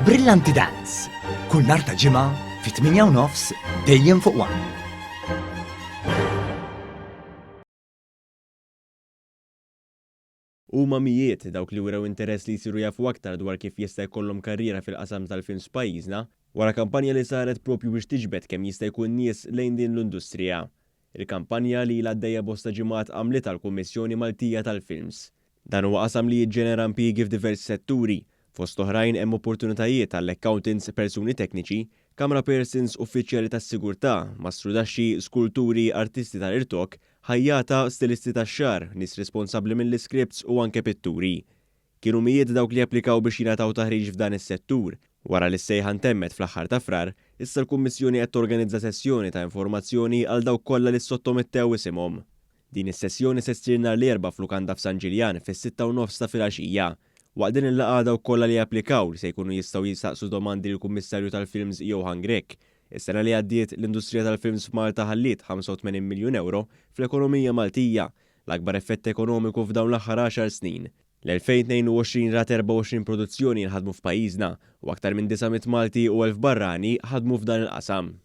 Brillanti Dance, kull nhar ta' Ġimgħa fit-8 u nofs dejjem fuq One. Huma mijiet dawk li wrew interess li jsiru jafu aktar dwar kif jista' jkollhom karriera fil-qasam tal-films f'pajjiżna, wara kampanja li saret proprju biex tiġbed kemm jista' jkun nies lejn din l-industrija. Il-kampanja, li ilha għaddejja bosta ġimgħat, għamlitha l-Kummissjoni Maltija tal-Films. Dan huwa qasam li jiġġenera impjiegi f'diversi setturi. Fost oħrajn hemm opportunitajiet għal accountants, persuni tekniċi, camera persons, uffiċjali tas-sigurtà, mastrudaxxi, skulturi, artisti tal-irtokk, Ħajjata, stilisti tax-xagħar, nies responsabbli mill-iskripts u anke pitturi. Kienu mijiet dawk li applikaw biex jingħataw taħriġ f'dan is-settur. Wara li s-sejħa ntemmet fl-aħħar ta' Frar, issa l-Kummissjoni qed torganizza sessjoni ta' informazzjoni għal dawk kollha li ssottomettew isimhom. Din is-sessjoni se ssir nhar l-Erbgħa f'lukanda f'San Ġiljan fis-sitta u nofs ta' filgħaxija. Waqt din il-laqgħa dawk kollha li applikaw se jkunu jistgħu jistaqsu domandi lill-Kummissarju tal-Films Johann Grech. Is-sena li għaddiet, l-industrija tal-films f'Malta ħalliet 85 miljun ewro fl-ekonomija Maltija, l-akbar effett ekonomiku f'dawn l-aħħar għaxar snin. L-2022 rat 24 produzzjoni jinħadmu f'pajjiżna u aktar minn 900 Malti u 1,000 barrani ħadmu f'dan il-qasam.